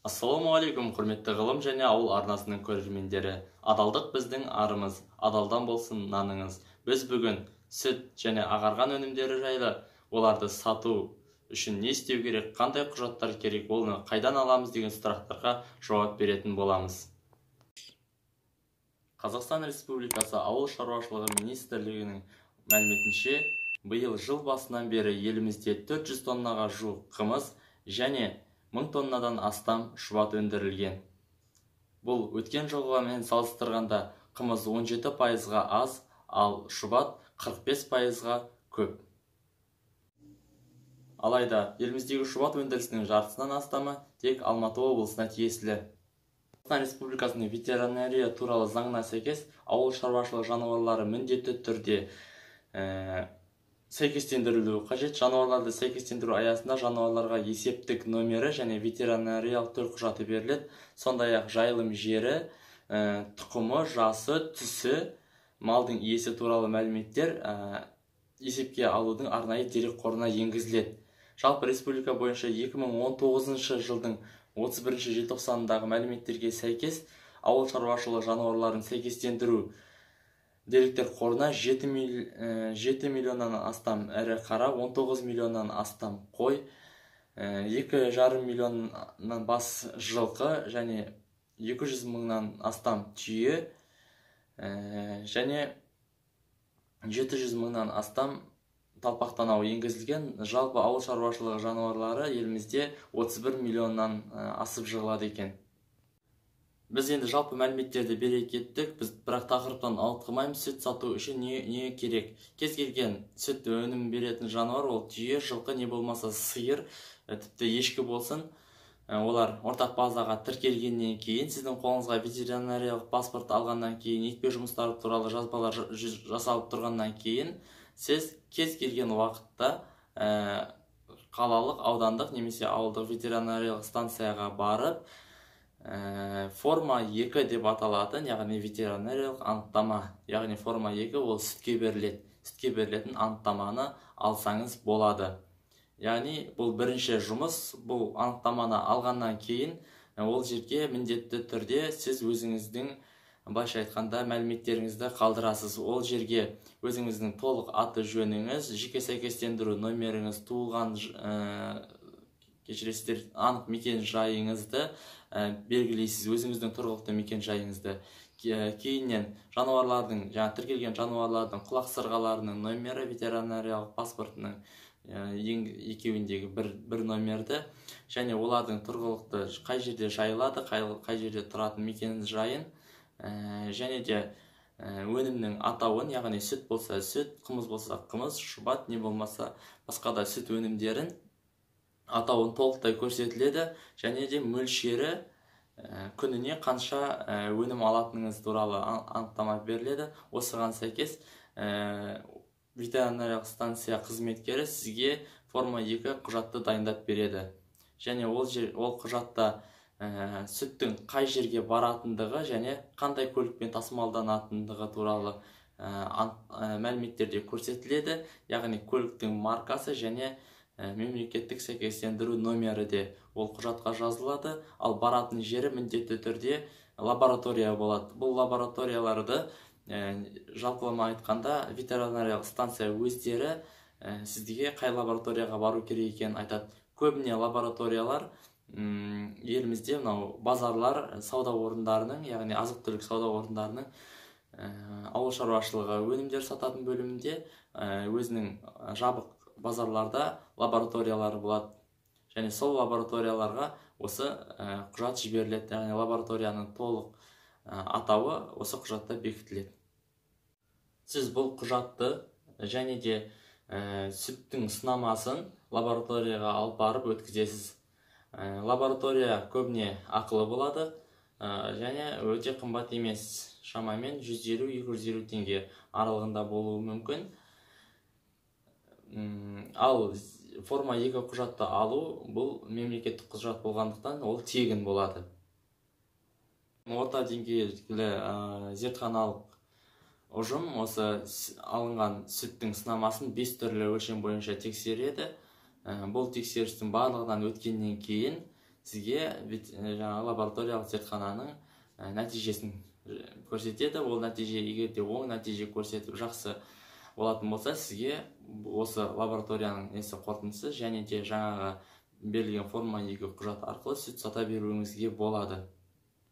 Ассалаумағалейкум, құрметті Ғылым және ауыл арнасының көрермендері. Адалдық біздің арымыз, адалдан болсын наныңыз. Біз бүгін сүт және ағарған өнімдері жайлы, оларды сату үшін не істеу керек, қандай құжаттар керек, оны қайдан аламыз деген сұрақтарға жауап беретін боламыз. Қазақстан Республикасы Ауыл шаруашылығы министрлігінің мәліметінше, биыл жыл басынан бері елімізде 400 тоннаға жуық қымыз және 1000 тоннадан астам шұбат өндірілген. Бұл өткен жылғымен салыстырғанда қымыз 17%-ға аз, ал шұбат 45%-ға көп. Алайда еліміздегі шұбат өндірісінің жартысынан астамы тек Алматы облысына тиесілі. Қазақстан Республикасының ветеринария туралы заңына сәйкес, ауыл шаруашылығы жануарлары міндетті түрде сәйкестендірілуі қажет. Жануарларды сәйкестендіру аясында жануарларға есептік номері және ветеринариялық төлқұжаты беріледі. Сондай-ақ жайылым жері, тұқымы, жасы, түсі, малдың иесі туралы мәліметтер есепке алудың арнайы дерекқорына енгізіледі. Жалпы республика бойынша 2019 жылдың 31 желтоқсанындағы мәліметтерге сәйкес, ауыл шаруашылығы жануарларын сәйкестендіру деректер қорына 7 миллионнан астам ірі қара, 19 миллионнан астам қой, 2,5 миллионнан бас жылқы және 200 мыңнан астам түйе және 700 мыңнан астам талпақ танау енгізілген. Жалпы ауыл шаруашылығы жануарлары елімізде 31 миллионнан асып жығылады екен. Біз енді жалпы мәліметтерді бере кеттік, біз бірақ тақырыптан ауытқымаймыз. Сүт сату үшін не керек? Кез келген сүт өнімін беретін жануар, ол түйе, жылқы, не болмаса сиыр, тіпті ешкі болсын, олар ортақ базаға тіркелгеннен кейін, сіздің қолыңызға ветеринариялық паспорт алғаннан кейін, екпе жұмыстары туралы жазбалар жасалып тұрғаннан кейін, сіз кез келген уақытта қалалық, аудандық немесе ауылдық ветеринариялық станцияға барып, форма 2 деп аталатын, яғни ветеринариялық анықтама, яғни форма 2 ол сүтке беріледі. Сүтке берілетін анықтаманы алсаңыз болады. Яғни бұл бірінші жұмыс. Бұл анықтаманы алғаннан кейін ол жерге міндетті түрде сіз өзіңіздің, былайша айтқанда, мәліметтеріңізді қалдырасыз. Ол жерге өзіңіздің толық аты жөніңіз, жеке сәйкестендіру номеріңіз, туылған, кешіресіздер, анық мекен жайыңызды белгілейсіз, өзіңіздің тұрғылықты мекен жайыңызды. Кейіннен жануарлардың, жаңа тіркелген жануарлардың құлақ сырғаларының номері, ветеринариялық паспортының екеуіндегі бір номерді және олардың тұрғылықты қай жерде жайылады, қай жерде тұратын мекен жайын, және де өнімнің атауын, яғни сүт болса сүт, қымыз болса қымыз, шұбат, не болмаса басқа да сүт өнімдерін атауын толықтай көрсетіледі, және де мөлшері, күніне қанша өнім алатыныңыз туралы анықтама беріледі. Осыған сәйкес ветеринариялық станция қызметкері сізге форма 2 құжатты дайындап береді. Және ол құжатта сүттің қай жерге баратындығы және қандай көлікпен тасымалданатындығы туралы мәліметтерде көрсетіледі. Яғни көліктің маркасы және мемлекеттік сәйкестендіру номері де ол құжатқа жазылады. Ал баратын жері міндетті түрде лаборатория болады. Бұл лабораторияларды жалпылама айтқанда ветеринариялық станция өздері сізге қай лабораторияға бару керек екенін айтады. Көбіне лабораториялар елімізде мынау базарлар, сауда орындарының, яғни азық-түлік сауда орындарының ауыл шаруашылығы өнімдер сататын бөлімінде өзінің жабық базарларда лабораториялары болады. Және сол лабораторияларға осы құжат жіберіледі. Яғни лабораторияның толық атауы осы құжатта бекітіледі. Сіз бұл құжатты және де сүттің сынамасын лабораторияға алып барып өткізесіз. Лаборатория көбіне ақылы болады және өте қымбат емес, шамамен 150-250 теңге аралығында болуы мүмкін. Ал форма 2 құжатты алу бұл мемлекеттік құжат болғандықтан ол тегін болады. Орта деңгейлі зертханалық ұжым осы алынған сүттің сынамасын 5 түрлі өлшем бойынша тексереді. Бұл тексерістің барлығынан өткеннен кейін сізге жаңағы лабораториялық зертхананың нәтижесін көрсетеді. Ол нәтиже егер де оң нәтиже көрсетіп жақсы болатын болса, сізге осы лабораторияның несі қорытындысы және де жаңағы берілген форма 2 құжат арқылы сүт сата беруіңізге болады.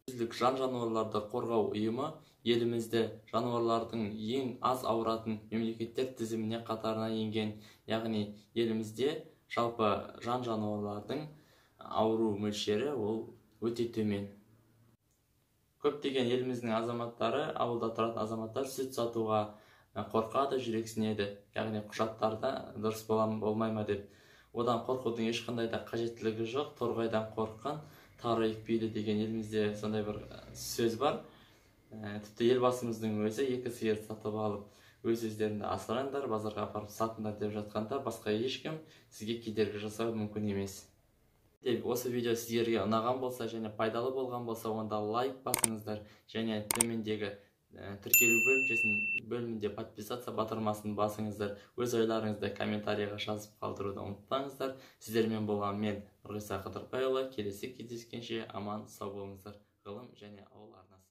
Дүниежүзілік жан-жануарларды қорғау ұйымы елімізді жануарлардың ең аз ауыратын мемлекеттер тізіміне қатарына енген. Яғни елімізде жалпы жан-жануарлардың ауру мөлшері ол өте төмен. Көптеген еліміздің азаматтары, ауылда тұратын азаматтар сүт сатуға қорқады, жүрексінеді. Яғни құжаттарда дұрыс болмай ма деп. Одан қорқудың ешқандай да қажеттілігі жоқ. Торғайдан қорыққан тары екпейді деген елімізде сондай бір сөз бар. Тіпті елбасымыздың өзі 2 сиыр сатып алып, өз өздеріңді асыраңдар, базарға апарып сатыңдар деп жатқанда басқа ешкім сізге кедергі жасау мүмкін емес. Осы видео сіздерге ұнаған болса және пайдалы болған болса, онда лайк басыңыздар және төмендегі тіркелу бөлімінде подписаться батырмасын басыңыздар. Өз ойларыңызды комментарийға жазып қалдыруды ұмытпаңыздар. Сіздермен болған мен, Нұрғиса Қыдырбайұлы. Келесі кездескенше аман сау болыңыздар. Ғылым және ауыл арнасы.